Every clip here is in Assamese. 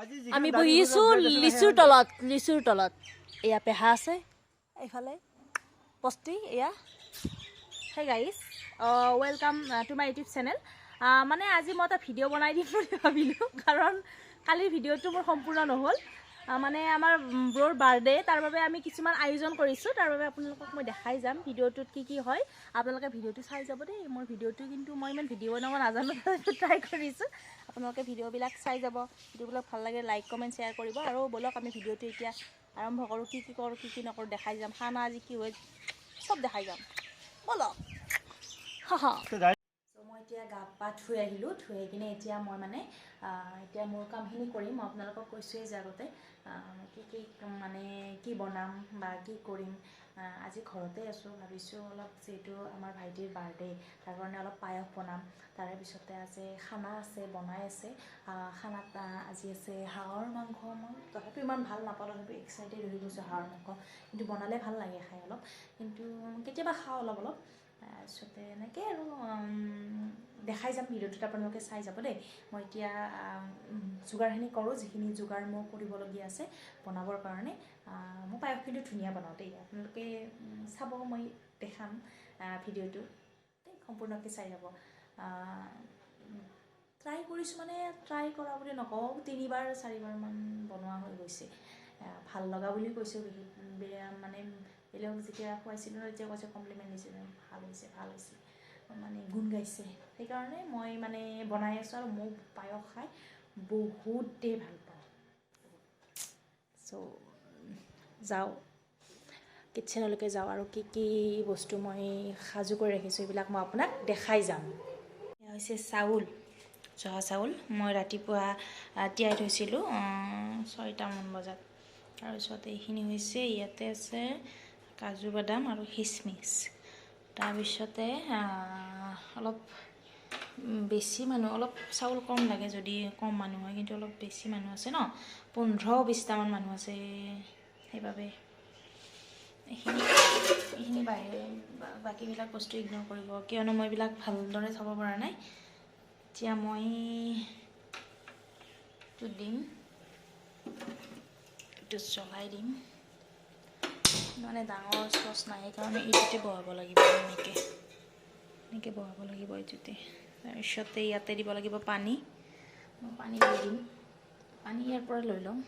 আমি বহিছোঁ লিচুৰ তলত, লিচুৰ তলত। এয়া পেহা আছে এইফালে, পস্তি এয়া। Hey guys, welcome to my YouTube channel. মানে আজি মই এটা ভিডিঅ' বনাই দিম বুলি ভাবিলোঁ, কাৰণ কালিৰ ভিডিঅ'টো মোৰ সম্পূৰ্ণ নহ'ল। মানে আমাৰ ব্ৰ'ৰ বাৰ্থডে, তাৰ বাবে আমি কিছুমান আয়োজন কৰিছোঁ। তাৰ বাবে আপোনালোকক মই দেখাই যাম ভিডিঅ'টোত কি কি হয়। আপোনালোকে ভিডিঅ'টো চাই যাব দেই। মোৰ ভিডিঅ'টো কিন্তু মই ইমান ভিডিঅ' বনাব নাজানো, ট্ৰাই কৰিছোঁ। আপোনালোকে ভিডিঅ'বিলাক চাই যাব, ভিডিঅ'বিলাক ভাল লাগে লাইক কমেণ্ট শ্বেয়াৰ কৰিব। আৰু ব'লক আমি ভিডিঅ'টো এতিয়া আৰম্ভ কৰোঁ। কি কি কৰোঁ কি কি নকৰোঁ দেখাই যাম। খানা আজি কি হয় চব দেখাই যাম, ব'লক। হা, মই এতিয়া গা পা ধুই আহিলোঁ। ধুই আহি কিনে এতিয়া মই মানে এতিয়া মোৰ কামখিনি কৰিম। মই আপোনালোকক কৈছোঁৱেই যে আগতে কি কি মানে কি বনাম বা কি কৰিম। আজি ঘৰতে আছোঁ, ভাবিছোঁ অলপ যিহেতু আমাৰ ভাইটিৰ বাৰ্থডে, তাৰ কাৰণে অলপ পায়স বনাম। তাৰে পিছতে আজি খানা আছে, বনাই আছে। খানাত আজি আছে হাঁহৰ মাংস। মই তথাপিও ইমান ভাল নাপাওঁ, তথাপিও এক্সাইটেড হৈ গৈছোঁ হাঁহৰ মাংস। কিন্তু বনালে ভাল লাগে খাই অলপ, কিন্তু কেতিয়াবা খাওঁ অলপ অলপ। তাৰপিছতে এনেকৈ আৰু দেখাই যাম ভিডিঅ'টোত, আপোনালোকে চাই যাব দেই। মই এতিয়া যোগাৰখিনি কৰোঁ, যিখিনি যোগাৰ মোৰ কৰিবলগীয়া আছে বনাবৰ কাৰণে। মই পায়স কিন্তু ধুনীয়া বনাওঁ দেই, আপোনালোকে চাব, মই দেখাম ভিডিঅ'টো দেই, সম্পূৰ্ণকৈ চাই যাব। ট্ৰাই কৰিছোঁ, মানে ট্ৰাই কৰা বুলি নকওঁ, তিনিবাৰ চাৰিবাৰমান বনোৱা হৈ গৈছে। ভাল লগা বুলি কৈছোঁ, বেয়া মানে বেলেগক যেতিয়া খুৱাইছিলোঁ তেতিয়া কৈছে, কমপ্লিমেণ্ট দিছে, ভাল হৈছে ভাল হৈছে, মানে গুণ গাইছে। সেইকাৰণে মই মানে বনাই আছোঁ। আৰু মই পায়স খাই বহুতেই ভাল পাওঁ। চ' যাওঁ কিটচেনলৈকে যাওঁ, আৰু কি কি বস্তু মই সাজু কৰি ৰাখিছোঁ এইবিলাক মই আপোনাক দেখাই যাম। এয়া হৈছে চাউল, জহা চাউল। মই ৰাতিপুৱা তিয়াই থৈছিলোঁ 6টামান বজাত। তাৰপিছত এইখিনি হৈছে, ইয়াতে আছে কাজু বাদাম আৰু খিচমিচ। তাৰপিছতে অলপ বেছি মানুহ, অলপ চাউল কম লাগে যদি কম মানুহ হয়, কিন্তু অলপ বেছি মানুহ আছে ন, 15-20টামান মানুহ আছে, সেইবাবে এইখিনি বাহিৰে বাকীবিলাক বস্তু ইগন'ৰ কৰিব, কিয়নো মই এইবিলাক ভালদৰে থ'ব পৰা নাই। এতিয়া মই এইটো দিম, এইটো জ্বলাই দিম। মানে ডাঙৰ চচ নাই, সেইকাৰণে এইটোতে বহাব লাগিব, এনেকৈ এনেকৈ বহাব লাগিব এইটোতে। তাৰপিছতে ইয়াতে দিব লাগিব পানী। মই পানী দি দিম, পানী ইয়াৰ পৰা লৈ লওঁ,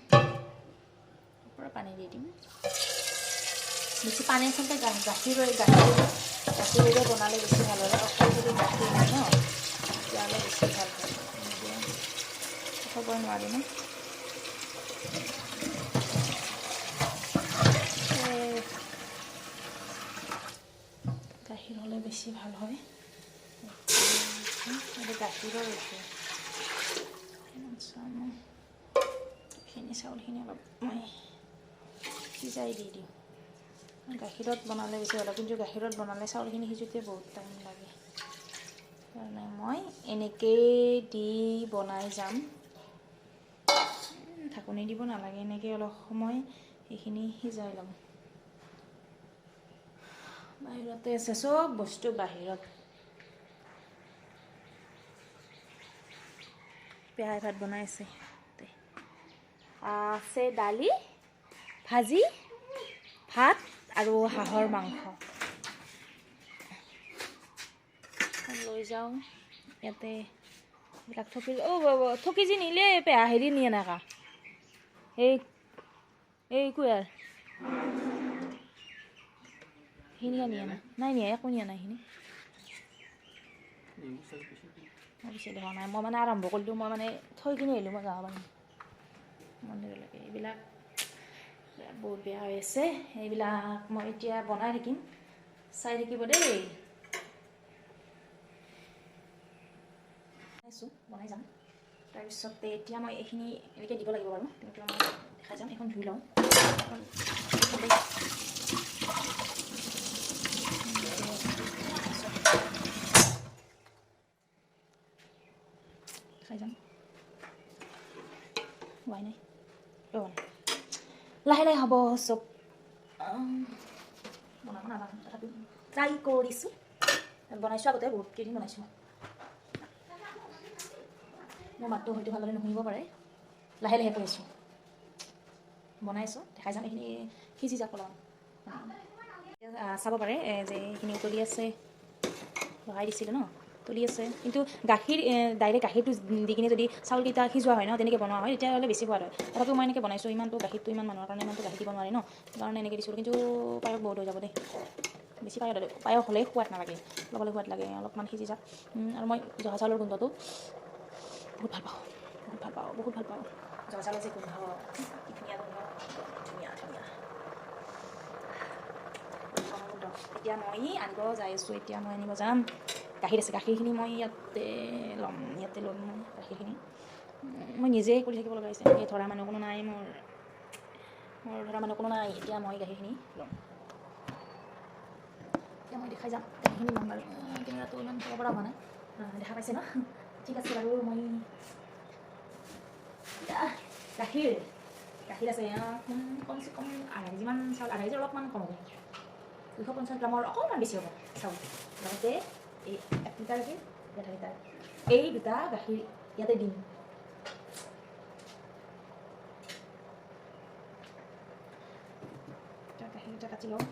ইয়াৰ পৰা পানী দি দিম। বেছি পানী আচলতে গাখীৰেৰে বনালে বেছি ভাল হয়। অকল যদি গাখীৰ হয় ন, তেতিয়াহ'লে বেছি ভাল হয়। এতিয়া থ'বই নোৱাৰি ন। গাখীৰ হ'লে বেছি ভাল হয়। এইটো গাখীৰৰ হৈছে। এইখিনি চাউলখিনি অলপ মই সিজাই দি দিওঁ। গাখীৰত বনালে বেছি ভাল হয়, কিন্তু গাখীৰত বনালে চাউলখিনি সিজোঁতে বহুত টাইম লাগে। সেইকাৰণে মই এনেকেই দি বনাই যাম। ঢাকনি দিব নালাগে, এনেকৈ অলপ সময় এইখিনি সিজাই ল'ম। বাহিৰতে আছে চব বস্তু, বাহিৰত। পেহাই ভাত বনাই আছে, আছে দালি, ভাজি, ভাত আৰু হাঁহৰ মাংস লৈ যাওঁ। ইয়াতে এইবিলাক থকি, অ' থকি যি নিলে পেহা হেৰি নিয়ে নাকা, এই এই কুঁয়াৰ সেইখিনি নিয়া নাই, নাই নিয়া, একো নিয়া নাই। এইখিনি পিছে দেখা নাই। মই মানে আৰম্ভ কৰিলোঁ, মই মানে থৈ কিনে আহিলোঁ, মই যাব পাৰিম মন্দিৰলৈকে। এইবিলাক বহুত বেয়া হৈ আছে, এইবিলাক মই এতিয়া বনাই থাকিম, চাই থাকিব দেই। আছোঁ, বনাই যাম। তাৰপিছতে এতিয়া মই এইখিনি এনেকৈ দিব লাগিব বাৰু, কিন্তু মই দেখাই যাম। এইখন ধুই লওঁ। দেখাই যাম, হোৱাই নাই, লাহে লাহে হ'ব চব। বনাব নাজানো, তথাপিও ট্ৰাই কৰিছোঁ। বনাইছোঁ আগতে, বহুত কেইদিন বনাইছোঁ। মোৰ মাতটো হয়তো ভালদৰে নুশুনিব পাৰে। লাহে লাহে কৰি আছোঁ, বনাইছোঁ, দেখাই যাম। এইখিনি সিজি যাক অলপমান, চাব পাৰে যে এইখিনি উতলি আছে, বহাই দিছিলোঁ ন, উতলি আছে। কিন্তু গাখীৰ ডাইৰেক্ট গাখীৰটো দি কিনে যদি চাউলকেইটা সিজোৱা হয় ন, তেনেকৈ বনোৱা হয়, তেতিয়াহ'লে বেছি সোৱাদ হয়। তথাপিও মই এনেকৈ বনাইছোঁ, ইমানটো গাখীৰটো ইমান মানুহৰ কাৰণে ইমানটো গাখীৰ দিব নোৱাৰি ন, সেইকাৰণে এনেকৈ দিছিলোঁ। কিন্তু পায়স বহুত হৈ যাব দেই, বেছি পায়স হ'লে সোৱাদ নালাগে, অলপ হ'লে সোৱাদ লাগে। অলপমান সিজি যাক। আৰু মই জহা চাউলৰ গোন্ধটো বহুত ভাল পাওঁ, বহুত ভাল পাওঁ, বহুত ভাল পাওঁ। জহা চাউলৰ যে গোন্ধ, কি ধুনীয়া গোন্ধ, ধুনীয়া ধুনীয়া গোন্ধ। এতিয়া মই আনিব যাই আছোঁ, এতিয়া মই আনিব যাম। গাখীৰ আছে, গাখীৰখিনি মই ইয়াতে ল'ম, ইয়াতে ল'ম মই গাখীৰখিনি। মই নিজে কৰি থাকিব লগা হৈছে, এনেকৈ ধৰা মানুহ কোনো নাই মোৰ, মোৰ ধৰা মানুহ কোনো নাই। এতিয়া মই গাখীৰখিনি ল'ম, এতিয়া মই দেখাই যাম গাখীৰখিনি ল'ম বাৰু। কেমেৰাটো ইমান চাব পৰা হোৱা নাই, দেখা পাইছে ন? ঠিক আছে বাৰু। মই গাখীৰ গাখীৰ আছে কমচে কম আঢ়ৈ কেজিমান চাউল, আঢ়ৈ কেজি অলপমান কম হ'ব, 250 গ্ৰামৰ অকণমান বেছি হ'ব চাউল। লগতে এই 1 লিটাৰ গাখীৰ, 1.5 লিটাৰ, এই দুটা গাখীৰ ইয়াতে দিম। গাখীৰকেইটা কাটি লওঁ,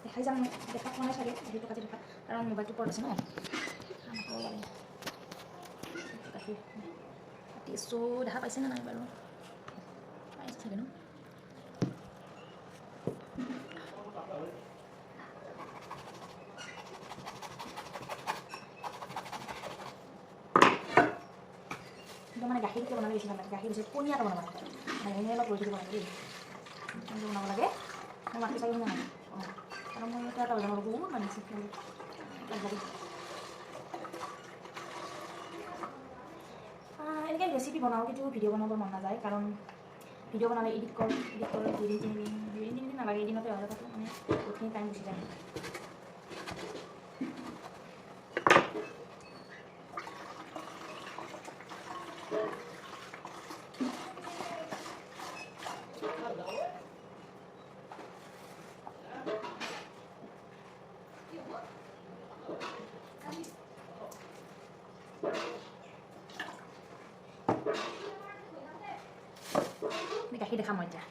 দেখাই যাম। মই দেখা পোৱা নাই চাগে গাখীৰটো কাটি থকা, কাৰণ মোবাইলটো ওপৰত আছে ন, নাপাব পাৰে। গাখীৰ কাটি আছোঁ, দেখা পাইছেনে নাই বাৰু? পাইছে চাগে ন? মানে গাখীৰটো বনালে বেছি ভাল লাগে, গাখীৰ বেছি পনীয়াকৈ বনাব লাগে, মানে এনেই অলপ ৰৈ থাকিব লাগে দেই, তেনেকৈ বনাব লাগে। মই মাতটো চাগে শুনা নাই, অঁ, কাৰণ মই এটা বনাব বহুত মানুহ আছে। এনেকৈ ৰেচিপি বনাওঁ, কিন্তু ভিডিঅ' বনাব মন নাযায়, কাৰণ ভিডিঅ' বনালে এডিট কৰ, এডিট কৰ 2 দিন 3 দিন, 2 দিন 3 দিন নালাগে, এদিনতে হয়, তথাপিও মানে বহুতখিনি টাইম গুচি যায়। গাখীৰ দেখাম মই এতিয়া,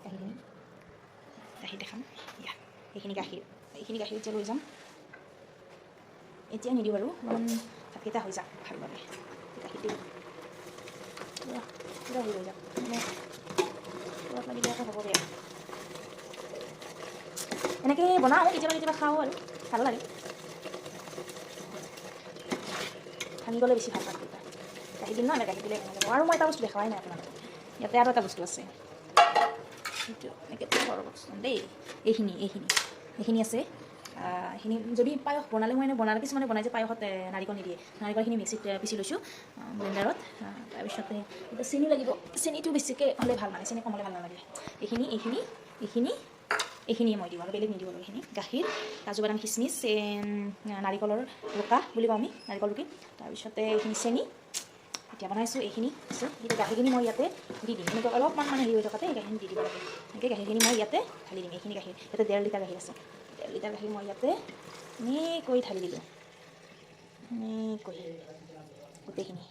গাখীৰখিনি গাখীৰ দেখাম। ইয়া এইখিনি গাখীৰ, এইখিনি গাখীৰ এতিয়া লৈ যাম, এতিয়া নিদিওঁ বাৰু, অলপমান ভাতকেইটা হৈ যাক ভালদৰে। গাখীৰটো পূৰা পূৰা হৈ যাক, মানে পূৰা লাগিলে আকৌ হ'ব বেয়া। এনেকৈ বনাওঁ কেতিয়াবা কেতিয়াবা, খাওঁ আৰু ভাল লাগে। ভাঙি গ'লে বেছি ভাল ভাতকেইটা। গাখীৰ দিম ন, আমি গাখীৰ দিলে ভাঙি যাব। আৰু মই এটা বস্তু দেখাই নাই আপোনালোকক, ইয়াতে আৰু এটা বস্তু আছে, সেইটো এনেকৈ ধৰকচোন দেই। এইখিনি এইখিনি এইখিনি আছে, এইখিনি যদি পায়স বনালে, মই এনে বনালে কিছুমানে বনাই যে পায়সত নাৰিকল নিদিয়ে, নাৰিকলখিনি মিক্সিত পিচি লৈছোঁ ব্লেণ্ডাৰত। তাৰপিছতে এতিয়া চেনি লাগিব, চেনিটো বেছিকৈ হ'লে ভাল, মানে চেনি কম হ'লে ভাল নালাগে। এইখিনি এইখিনি এইখিনি এইখিনিয়ে মই দিওঁ আৰু বেলেগ নিদিওঁ আৰু। এইখিনি গাখীৰ, কাজু বাদাম, খিচমিচ, নাৰিকলৰ ৰোকা বুলি কওঁ আমি, নাৰিকল ৰুকি, তাৰপিছতে এইখিনি চেনি। এতিয়া বনাইছোঁ এইখিনি আছে, এতিয়া গাখীৰখিনি মই ইয়াতে দি দিম। এনেকুৱা অলপমান মানে হেৰি হৈ থকাতে এই গাখীৰখিনি দি দিব লাগে। এনেকৈ গাখীৰখিনি মই ইয়াতে ঢালি দিম। এইখিনি গাখীৰ ইয়াতে 1.5 লিটাৰ গাখীৰ আছে, 1.5 লিটাৰ গাখীৰ মই ইয়াতে এনেকৈ ঢালি দিলোঁ, এনেকৈ গোটেইখিনি।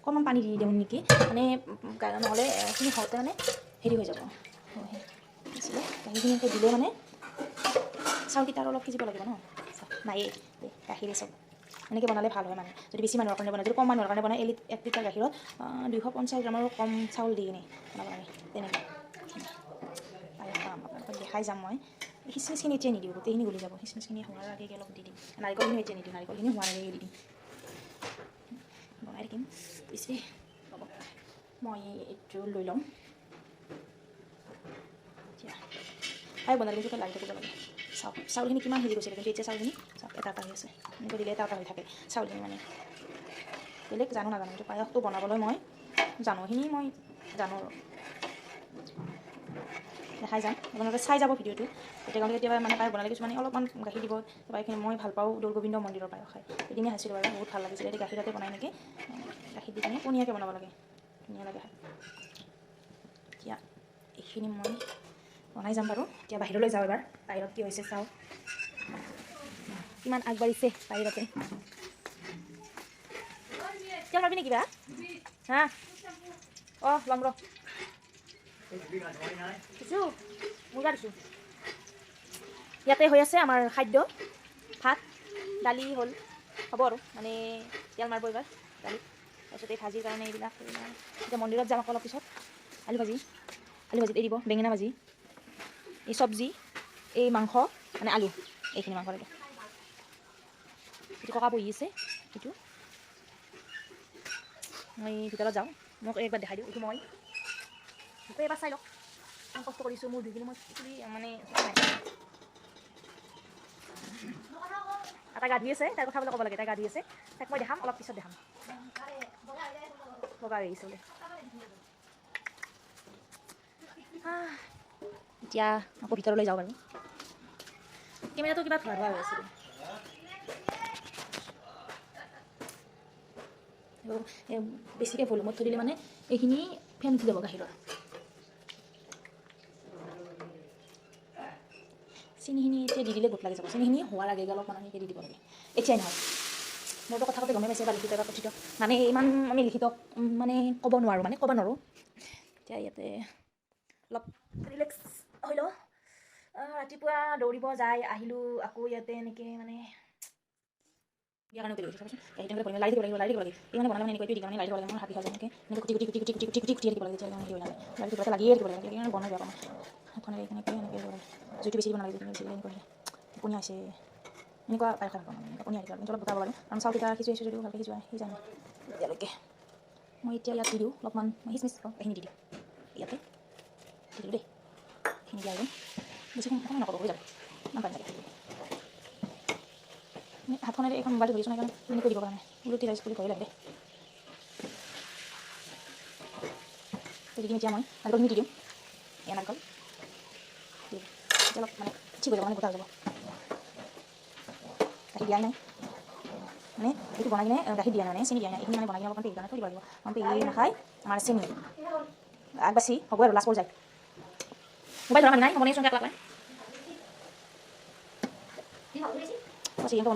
অকণমান পানী দি দিওঁ নেকি, মানে নহ'লে এইখিনি হওঁতে মানে হেৰি হৈ যাব। গাখীৰখিনি এনেকৈ দিলে মানে চাউলকেইটা আৰু অলপ সিজিব লাগিব ন, নায়েই গাখীৰে চব। এনেকৈ বনালে ভাল হয়, মানে যদি বেছি মানুহৰ কাৰণে বনায়, যদি কম মানুহৰ কাৰণে বনায় 1 লিটাৰ গাখীৰত 250 গ্ৰামৰো কম চাউল দি কিনে বনাব লাগে। তেনেকৈ পায়স খাম, আপোনালোকক দেখাই যাম মই। খিচমিচখিনি এতিয়া নিদিওঁ, গোটেইখিনি গলি যাব। খিচমিচখিনি হোৱাৰ আগে অলপ দি দিম, নাৰিকলখিনিও এতিয়া নিদিওঁ, নাৰিকলখিনি হোৱাৰ আগে দি দিম। বনাই থাকিম বুজিছে। হ'ব, মই এইটো লৈ ল'ম। এতিয়া পায়স বনালে কিন্তু লাগি থাকিব লাগে। চাওক চাউলখিনি কিমান সিজি গৈছিলে, কিন্তু এতিয়া চাউলখিনি চাওক এটা এটা হৈ আছে। এনেকৈ দিলে এটা এটা হৈ থাকে চাউলখিনি। মানে বেলেগ জানো নাজানো, কিন্তু পায়সটো বনাবলৈ মই জানো, সেইখিনি মই জানো আৰু দেখাই যাম, আপোনালোকে চাই যাব ভিডিঅ'টো। তেতিয়া কেতিয়াবা মানে পায়স বনালে কিছুমানে অলপমান গাখীৰ দিব, তাৰপৰা এইখিনি মই ভাল পাওঁ দৌল গোবিন্দ মন্দিৰৰ পায়স খাই, এদিনে খাইছিলোঁ বাৰু, বহুত ভাল লাগিছিলে। এতিয়া গাখীৰতে বনাই নেকি, গাখীৰ দি কিনে পনীয়াকৈ বনাব লাগে, ধুনীয়া লাগে খাই। এতিয়া এইখিনি মই বনাই যাম বাৰু। এতিয়া বাহিৰলৈ যাওঁ এবাৰ, বাহিৰত কি হৈছে চাওঁ, কিমান আগবাঢ়িছে বাহিৰতে। তেল মাৰবি নেকি বা? হা, অঁ ল'ম ৰ। দিছোঁ, মুৰ্গা দিছোঁ। ইয়াতে হৈ আছে আমাৰ খাদ্য, ভাত দালি হ'ল, হ'ব আৰু মানে তেল মাৰিব এইবাৰ দালি। তাৰপিছত এই ভাজিৰ কাৰণে এইবিলাক। এতিয়া মন্দিৰত যাম আকৌ অলপ পিছত। আলু ভাজি, আলু ভাজিত এই দিব বেঙেনা ভাজি, এই চব্জি, এই মাংস মানে আলু, এইখিনি মাংস লাগে। এইটো ককা বহি আছে, এইটো মই ভিতৰত যাওঁ, মোক একবাৰ দেখাই দিওঁ। এইটো মই মোক এবাৰ চাই লওক, ইমান কষ্ট কৰিছোঁ মোৰ ধুই কিনে মই চুলি মানে তাই গা ধুই আছে, তাইৰ কথা বোলে ক'ব লাগে, তাই গা ধুই আছে, তাইক মই দেখাম অলপ পিছত দেখাম। বগা হৈ গৈছে বোলে। এতিয়া আকৌ ভিতৰলৈ যাওঁ বাৰু। কেমেৰাটো কিবা ধোৱা ধোৱা হৈ আছে। বেছিকৈ ভলিউমত থৈ দিলে মানে এইখিনি ফেন উঠি যাব গাখীৰৰ। চেনিখিনি এতিয়া দি দিলে গোট লাগি যাব। চেনিখিনি হোৱাৰ আগে আগে অলপমান আমি দি দিব লাগে, এতিয়াই নহয়। মোৰতো কথা কওঁতে গমেই পাইছে বা লিখিত বা কথিত, মানে ইমান আমি লিখিত মানে ক'ব নোৱাৰোঁ, মানে ক'ব নোৱাৰোঁ। এতিয়া ইয়াতে অলপ ৰিলেক্স হৈ লওঁ। ৰাতিপুৱা দৌৰিব যাই আহিলোঁ, আকৌ ইয়াতে এনেকৈ মানে বিয়াৰ কাৰণে উঠি গৈছোঁ। চাবচোন, গাখীৰ তেনেকৈ লাৰি থাকিব লাগিব, লাৰি থাকিব লাগে। এই মানে বনালে মানে এনেকৈ দি মানে লাৰি থাকিব লাগে, মোৰ হাত বিষাই যায়। এনেকৈ এনেকৈ কুটি কুটি কুটি কুটি কুটি কুটি কুটি কুটি থাকিব লাগে, তেতিয়া হেৰি হৈ নাযায়। লাৰি থাকিব লাগিয়ে থাকিব লাগে, লাগিয়ে বনাই বেয়া পাওঁ হাতখনেৰে এনেকৈ এনেকৈ দিব লাগে। জুইটো বেছি দিব নালাগে, জুইটো বেছি দিলে এনেকুৱা পনীয়া হৈছে, এনেকুৱা পায়স খাই ভাল পাওঁ মানে, এনেকুৱা পনীয়া আহিছে। কিন্তু অলপ গোটাব পাৰোঁ, কাৰণ চাউলকেইটা সিজুৱাইছোঁ যদিও ভালকৈ সিজোৱা সিজা নাই এতিয়ালৈকে। মই এতিয়া ইয়াত দি দিওঁ অলপমান, মই খিচমিচ এইখিনি দি দিওঁ, ইয়াতে দি দিলোঁ দেই। এইখিনি দিয়া গ'ল, বেছি সময় নকৰোঁ, হৈ যাব, ইমান পানী লাগে। হাতখনেৰে এইখন মোবাইলটো ধৰিছোঁ, সেইকাৰণে এনেকৈ দিব পৰা নাই, উলটি ৰাইজ বুলি ভয় লাগে দেই। দি দিম এতিয়া মই নাৰিকলখিনি দি দিওঁ, এয়া নাৰিকল দি দিওঁ। এতিয়া অলপ মানে ঠিক হৈ যাব, মানে গোটা হৈ যাব। গাখীৰ দিয়াই নাই, মানে এইটো বনাই কিনে গাখীৰ দিয়া নাই, মানে চেনি দিয়া নাই। এইখিনি মানে বনাই কিনে অলপমান পেহীৰ কাৰণে থৈ দিব লাগিব, কাৰণ পেহীয়ে নাখায় আমাৰ চেনি। আগবাচি হ'ব আৰু লাষ্ট পৰ্যায়। মোবাইল ধৰা মানে নাই, মই বনাইছোঁ একলা।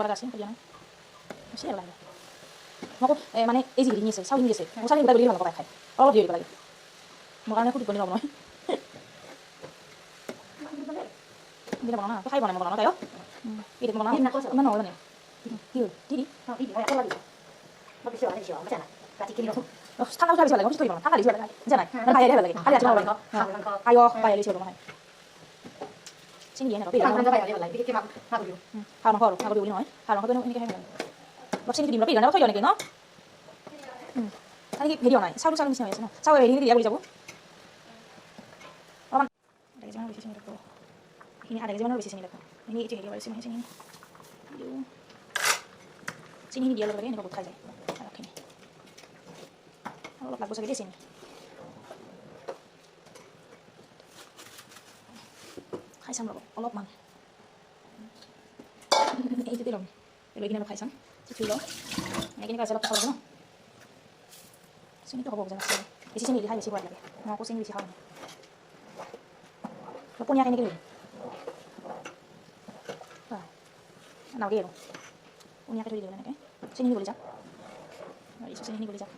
আছে মানে এই যি হেৰিখিনি আছে, চাউলখিনি আছে, মোৰ চাউলখিনি গোটাই গ'লে ভাল পায় খাই, অলপ দি দিব লাগে। মোৰ কাৰণে সুধি বনাব নহয় বনাওঁ না, খাই বনাই মই বনাওঁ তাই এই বনাওঁ ইমান নহয় মানে কি হ'ল দি দি ঠাণ্ডা উঠাই বেছি ভাল লাগে, থৈ দিব ঠাণ্ডা বেছি ভাল লাগে, বুজা নাই? খাই ভাল লাগে, খালি আয়স পাই বেছি ভাল নহয়। চিনি দিয়ে নাই, হাঁহ মাংস আৰু মাগুৰ বুলি নহয়, হাঁহ মাংসটো এনেকৈ খাই ভাল লাগে। অলপ চেনিটো দিম ৰ, পেহী থৈ দিওঁ নেকি ন? মানে কি হেৰি হোৱা নাই, চাউল চাউল নিচিনা হৈ আছে ন, চাউল হেৰিখিনি দিয়া বুলি যাব অলপমান। আধা কেজিমানৰ বেছি চেনি লাগিব, এইখিনি আধা কেজিমানৰ বেছি চেনি লাগিব। এইখিনি এইটো হেৰি পাৰিছোঁ মই চেনিখিনি দিওঁ, চেনিখিনি দিয়াৰ লগে লগে এনেকুৱা গোট খাই যায়। পায়সখিনি অলপ লাগব চাগে দেই চেনি। খাই চাম ৰ'ব অলপমান, এইটোতে ল'ম, লৈ কিনে অলপ খাই চাম। ধুই লওঁ, এনেকৈ কেনেকুৱা আছে অলপ খাব লাগিব ন। চেনিটো হ'ব বুজা নাছিল, বেছি চেনি দিলে খাই বেছি সোৱাদ লাগে। মই আকৌ চেনি বেছি খাওঁ মানে। অলপ পনীয়া কেনেকৈ ধৰিম নালাগে আৰু, পনীয়াকৈ থৈ দিব এনেকৈ। চেনিখিনি গলি যাওক, চেনিখিনি গলি যাওক।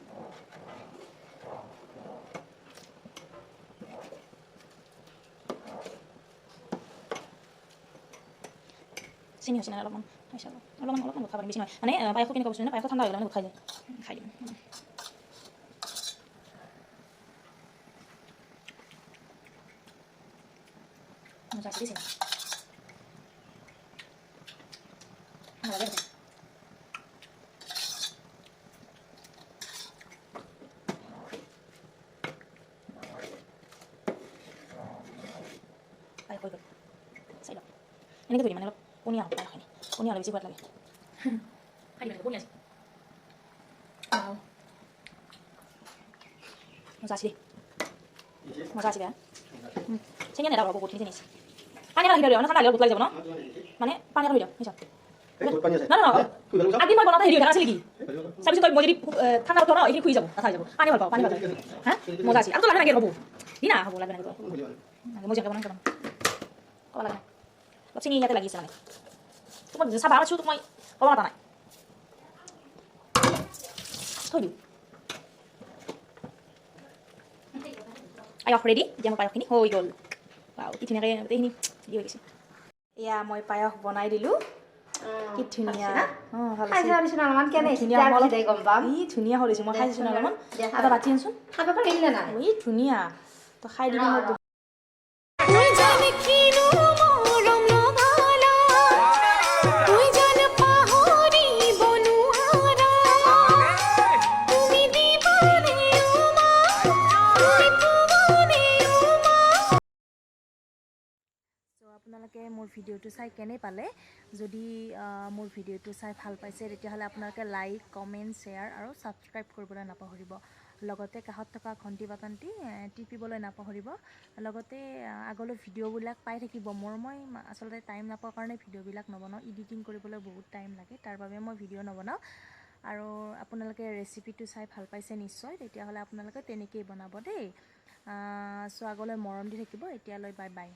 চেনি হৈছে নাই অলপমান খাই চাব, অলপমান অলপমান গোট খাব, বেছি নহয়। মানে পায়সটো কেনেকুৱা বস্তু, পায়সটো ঠাণ্ডা হৈ গ'লে মানে গোট খাই যায়। খাই দিম। মজা আছে দেই চেনি, মজা লাগে। পায়স হৈ গ'ল, চাই লওক। এনেকৈ থৈ দিম, মানে অলপ পনীয়া হ'ব পায়সখিনি, পনীয়া হ'লে বেছি সোৱাদ লাগে। খাই দিম, পনীয়া আছে। মজা আছে দেই, মজা আছে বেয়া। চেনি নেদা, বহুতখিনি চেনি আছে। পানী এটা ৰাখি দিওঁ, মানে ঠাণ্ডা হ'লে গোট লাগি যাব ন, মানে পানী এটা থৈ দিওঁ। বুজিছ না? না, আগদিন মই বনাওঁতে হেৰি হৈ থকা নাছিল কি চাবিচোন তই। মই যদি ঠাণ্ডা উঠো ন, এইখিনি খুই যাব, নাথাকি যাব। পানী ভাল পাওঁ, পানী ভাল পাওঁ। হা, মজা আছে। আৰু তো লাগে নাগে, হ'ব দি না, হ'ব লাগে নাগে। মই যেনেকৈ বনাম ক'ব লাগে, অলপ চেনি ইয়াতে লাগিছে। মানে তোক মই চাবা আছোঁ, তোক মই ক'ব মাতা নাই, থৈ দিওঁ। পায়স ৰেডি। এতিয়া মোৰ পায়সখিনি হৈ গ'ল। ৱাও, কি ধুনীয়াকৈ গোটেইখিনি ৰেডি হৈ গৈছে। এয়া মই পায়স বনাই দিলোঁ। কি ধুনীয়া! অঁ, ভাল খাই হৈছে। চাবিচোন অলপমান, কেনে হৈছে। ধুনীয়া। তাৰ মই অলপ পিছতহে গম পাম। ই ধুনীয়া কৰিছোঁ, মই খাই দিছোঁ অলপমান। দে, খা। এটা বাতি আনচোন। খাব পাৰিম নে নাই? ই ধুনীয়া, তই খাই দিবি মোক। তুই জান কিনো মৰম লগালা, তুই জান পাহৰিব নোৱাৰা। তুমি দিবানে উমা, তুমি পোৱানে উমা। চ' আপোনালোকে মোৰ ভিডিঅ'টো চাই কেনে পালে? যদি মোৰ ভিডিঅ'টো চাই ভাল পাইছে, তেতিয়াহ'লে আপোনালোকে লাইক, কমেণ্ট, শ্বেয়াৰ আৰু ছাবস্ক্ৰাইব কৰিবলৈ নাপাহৰিব। লগতে কাষত থকা ঘণ্টি বাটনটি টিপিবলৈ নাপাহৰিব। লগতে আগলৈ ভিডিঅ'বিলাক পাই থাকিব মোৰ। মই আচলতে টাইম নাপোৱাৰ কাৰণে ভিডিঅ'বিলাক নবনাওঁ। এডিটিং কৰিবলৈ বহুত টাইম লাগে, তাৰ বাবে মই ভিডিঅ' নবনাওঁ। আৰু আপোনালোকে ৰেচিপিটো চাই ভাল পাইছে নিশ্চয়, তেতিয়াহ'লে আপোনালোকে তেনেকেই বনাব দেই। চ' আগলৈ মৰম দি থাকিব। এতিয়ালৈ বাই বাই।